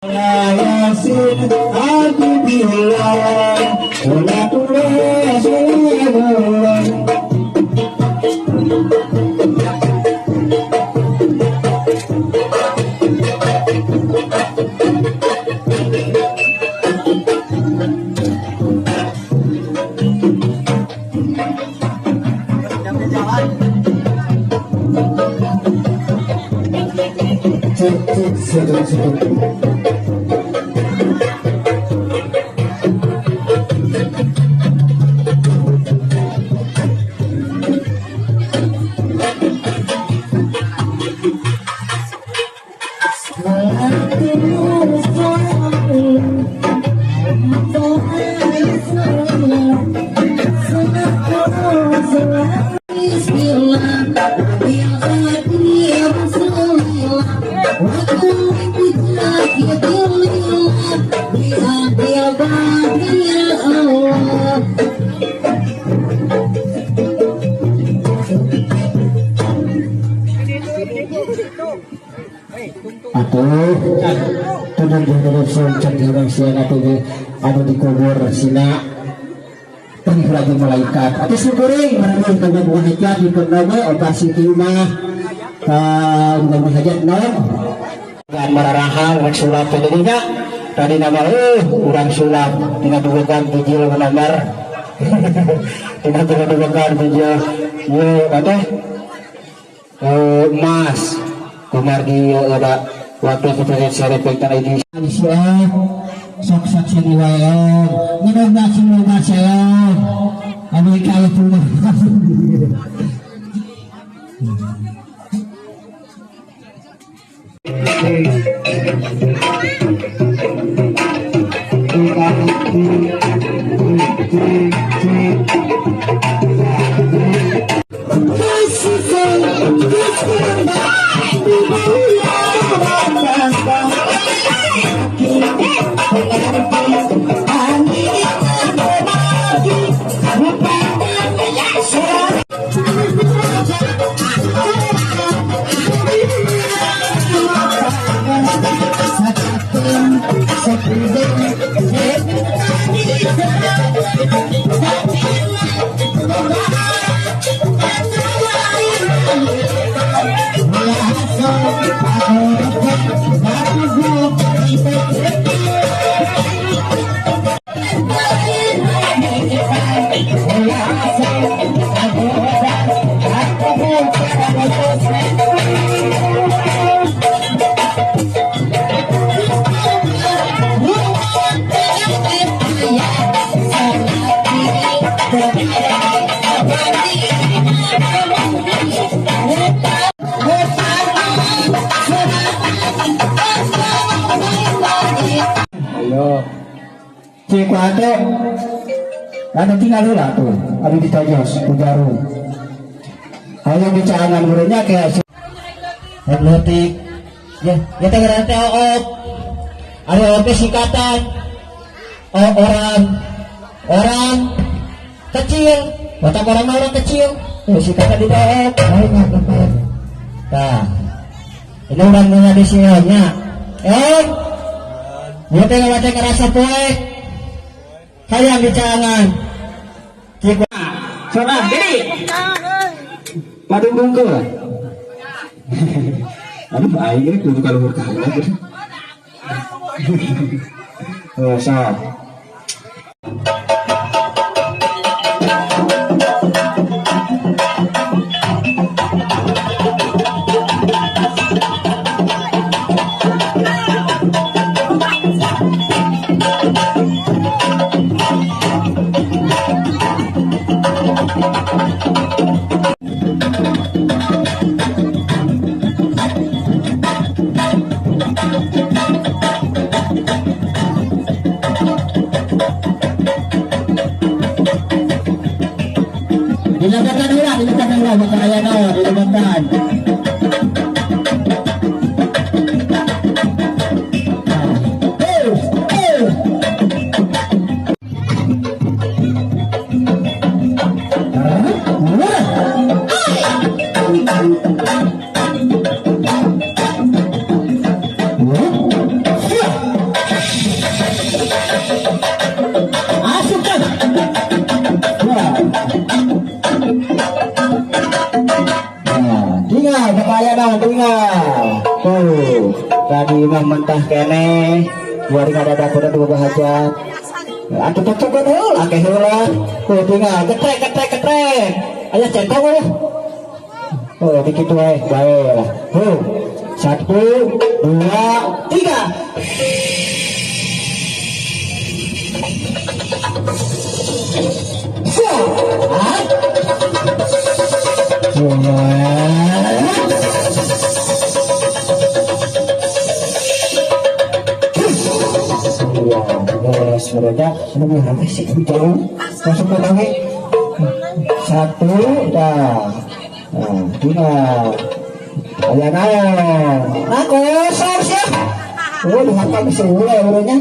Yasin Habibillah Rasulullah. Atuh tudung jeung cek urang sia atuh anu dikubur sina lagi malaikat. Atuh syukuring merenung kagungan hajat dipun loge operasi kieu mah kagungan hajat naon gan mararahan rek sulap teh nya tadi nama urang sulap dina dugaan bijil nomor dina dugaan bijil ieu teh emas kumargi ada waktu kita sare pek di sok saksi wae minum nasi saya anu kaya puluh. Ayo, cik ate, ada tinggal lah tuh, ada di tojos, di jarum. Ayo bicaraan muridnya kayak hipnotik, ya, kita ngerti op, ada op singkatan, orang, orang kecil, otak orang orang kecil, singkatan di op, nah, ini orang punya di sini, dia teh ngawaca ngerasa poe hayang dicangan cik sona gini padung bungkul aduh aing ini kudu kaluhur ka heula. Oh sok. naon tinggal. Tuh, tadi mah mentah keneh. Buari ngadadak udah dua hajat. Atuh cocok heula akeh heula. Tuh tinggal getrek getrek getrek. Aya centong euy. Oh, dikit wae, bae lah. Tuh. 1 2 3. Masuk ke lagi. 1 dah. Nah, tinggal. Aya naon? Nah, kosong sih. Oh, dihakam seula urangnya.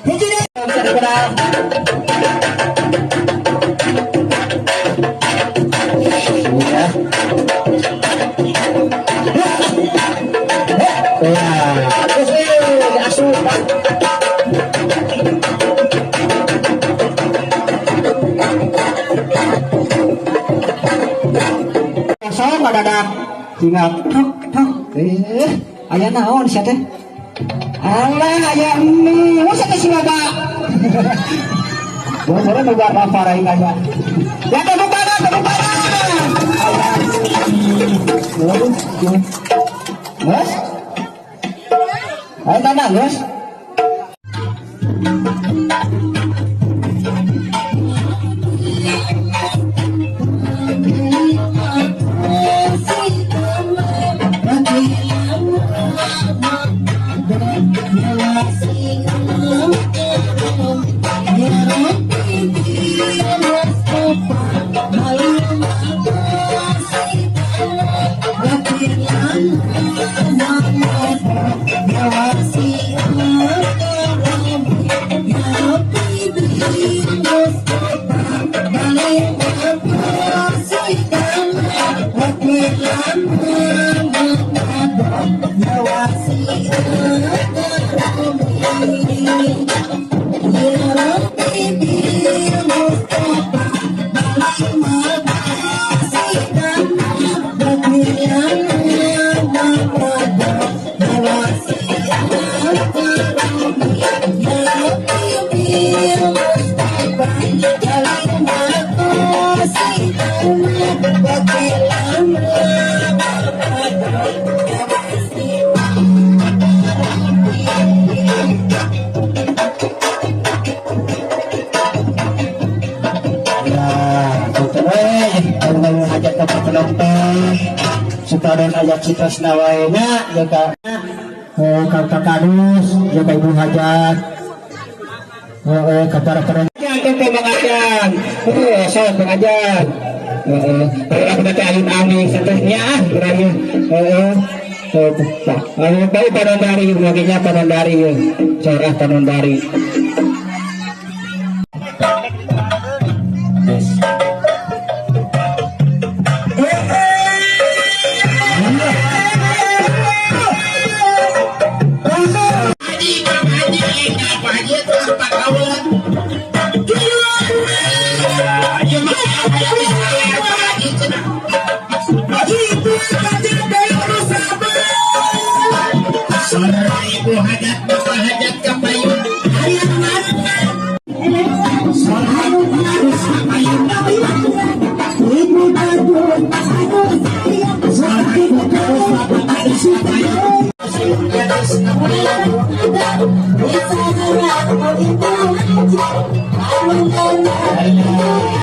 Hiji deui. Bisa dikenal. Ya. Ya. Terus asup. Kosong ngadadak. Tinggal tok tok. Aya naon sia teh? Alah aya mie. Wah sia teh si bapak. Boleh nu bapak aing aya. Ya tepuk tangan, tepuk tangan. Mas? Ayo tangan, Mas. Supados aya citos wae nya jaga ka kadus jaga ibu hajat heeh ka para pengajian teh pengajian heeh saya pengajian heeh urang teh alun-alun satehnya ah urang heeh tah bae panondari oge nya panondari corah panondari.